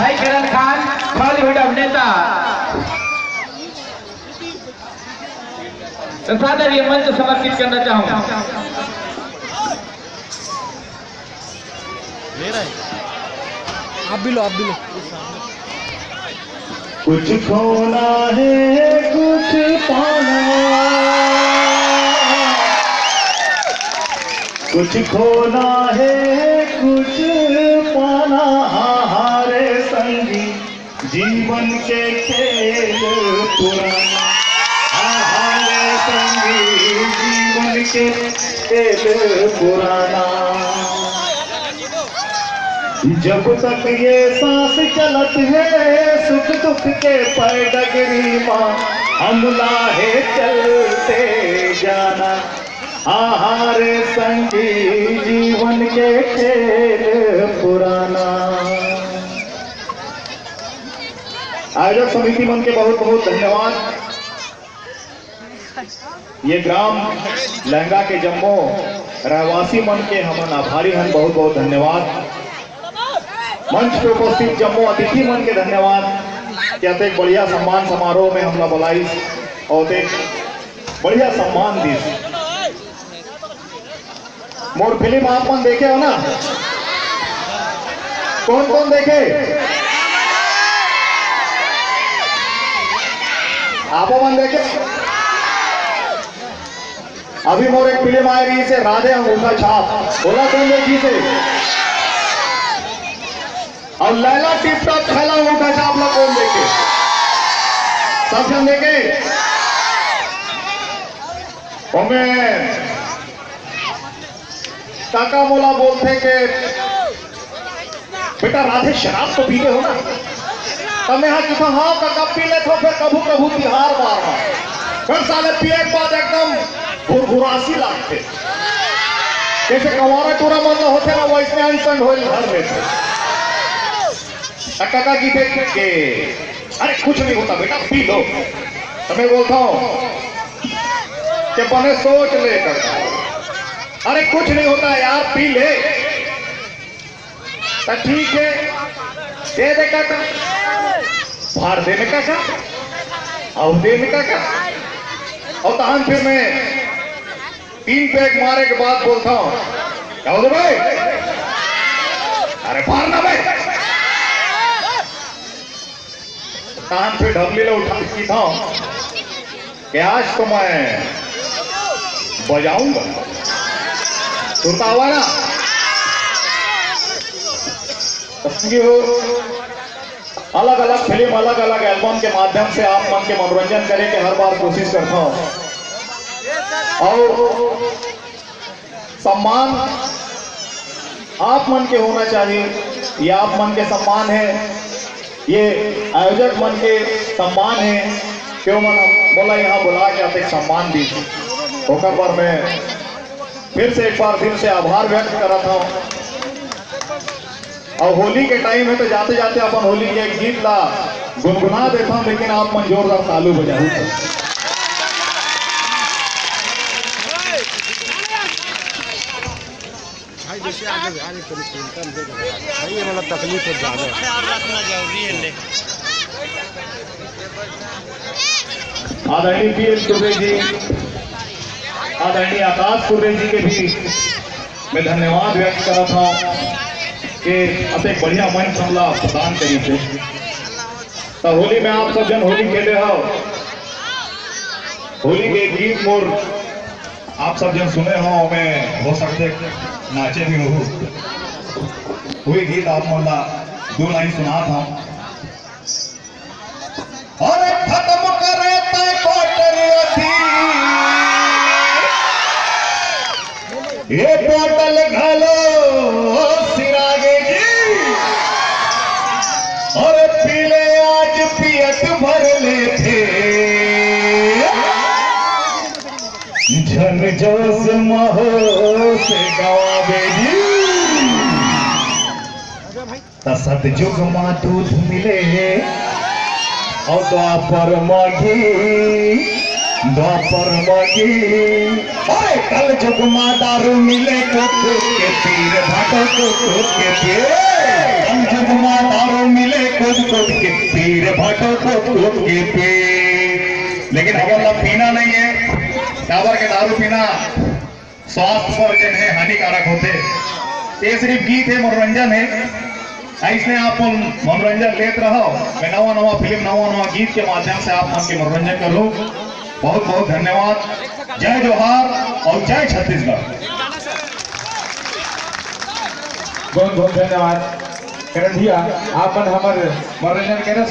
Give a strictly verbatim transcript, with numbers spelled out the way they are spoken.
भाई किरण खान, बॉलीवुड अभिनेता, तो सादर ये मंच समर्पित करना चाहूंगा। आप भी लो, आप भी लो। कुछ खोना है, कुछ पाना, कुछ खोना है, कुछ पाना। हाँ, हाँ रे संगी, जीवन के खेल पुराना। हाँ, हाँ रे संगी, जीवन के खेल पुराना। जब तक ये सांस चलत है, सुख दुख के पैडगरी मा, हमला है चलते जाना। हाँ, हाँ रे संगी, जीवन के खेल पुराना। आयोजक समिति मन के बहुत बहुत धन्यवाद। ये ग्राम लहंगा के जम्मो रहवासी मन के हमन आभारी हन, बहुत बहुत धन्यवाद। मंच पे उपस्थित जम्मो अतिथि मन के धन्यवाद कि अतेक बढ़िया सम्मान समारोह में हमला बुलाइस और अतेक बढ़िया सम्मान दिस। मोर फिल्म आप मन देखे हो ना? कौन कौन देखे? आप मन देखे? अभी मोर एक फिल्म आए रहिसे राधे अंगूठा छाप, ओला कौन देखिसे? और लैला टिप टॉप छैला अंगूठा छाप ला कौन देखे? सब झन देखे? ओमे काका मोला बोलथे के, "बेटा राधे शराब तो पीते हो ना?" तब मैं हा कहिथंव, "हाँ काका, पी लेथंव, फेर कभू कभू तिहार बार मा।" फेर साले पिए के बाद एकदम भुरभुरासी लागथे, जैसे कंवारा टूरा मन ला होथे ना, वैसने अंसन होइल धर लेथे। त काका कहिथे के, "अरे कुछ नहीं होता बेटा, पी लो।" त मैं बोलथंव के, "बने सोच ले काका, अरे कुछ नहीं होता यार, पी ले।" त ठीक है, दे दे काका, भर दे ना काका, अउ दे ना काका। अउ तहन फिर मैं तीन पैग मारे के बाद बोलथंव, "का होगे भाई? अरे भर ना भाई।" तहन फिर ढबली ला उठा के कहिथंव कि आज तो मैं बजाऊंगा। सुरता हुआ ना? तो संगी हो, अलग-अलग फिल्म, अलग-अलग एल्बम के माध्यम से आप मन के मनोरंजन करे के हर बार कोशिश करथंव। अउ सम्मान आप मन के होना चाहिए, ये आप मन के सम्मान है, ये आयोजक मन के सम्मान है कि ओमन मोला यहाँ बुला के अतेक सम्मान दिस। ओकर बर मैं फिर से एक बार दिल से आभार व्यक्त करत हंव। अउ होली के टाइम हे, त जाते-जाते अपन होली के एक गीत ला गुनगुना देथंव, लेकिन आप मन जोरदार तालू बजाहू। भाई, जैसे आगे यार, ये कभी चिंता नहीं करना। भाई, ये वाला तकलीफ है ज्यादा। आदरणीय पी एस कुर्रे जी, आदरणीय आकाश कुर्रे जी के भी मैं धन्यवाद व्यक्त करत हंव कि अतेक बढ़िया मंच हमला प्रदान करिस हे। त होली में आप सब झन होली खेले हव, होली के गीत मोर आप सब झन सुने हव, मैं हो सकथे नाचे भी होहू। वही गीत आप मन ला दू लाइन सुनात हंव। अरे खत्म करे तैं क्वार्टर अथी, ये बोतल घलो सिरागे जी। अरे पी ले आज पियत भर लेथे, झन जोश महोश गवावे जी। त सतजुग मा दूध मिले हे, अउ द्वापर मा घी, द्वापर मा घी। अरे कलजुग मा दारू मिले, कुकुर के पीर भाटो, कुकुर के पीर। कलजुग मा दारू मिले, कोट के पीर भाटो कोट कोट के पीर। लेकिन हमन ला पीना नहीं है, काबर के दारू पीना स्वास्थ्य पर जेन है हानिकारक होथे। ये सिर्फ गीत है, मनोरंजन है। ऐसने आप मन मनोरंजन लेत रहो। मैं नवा नवा फिल्म, नवा नवा गीत के माध्यम से आप मन के मनोरंजन करूँ। बहुत बहुत धन्यवाद। जय जोहार और जय छत्तीसगढ़। बहुत बहुत धन्यवाद करण भैया, आप मन हमर मनोरंजन करे।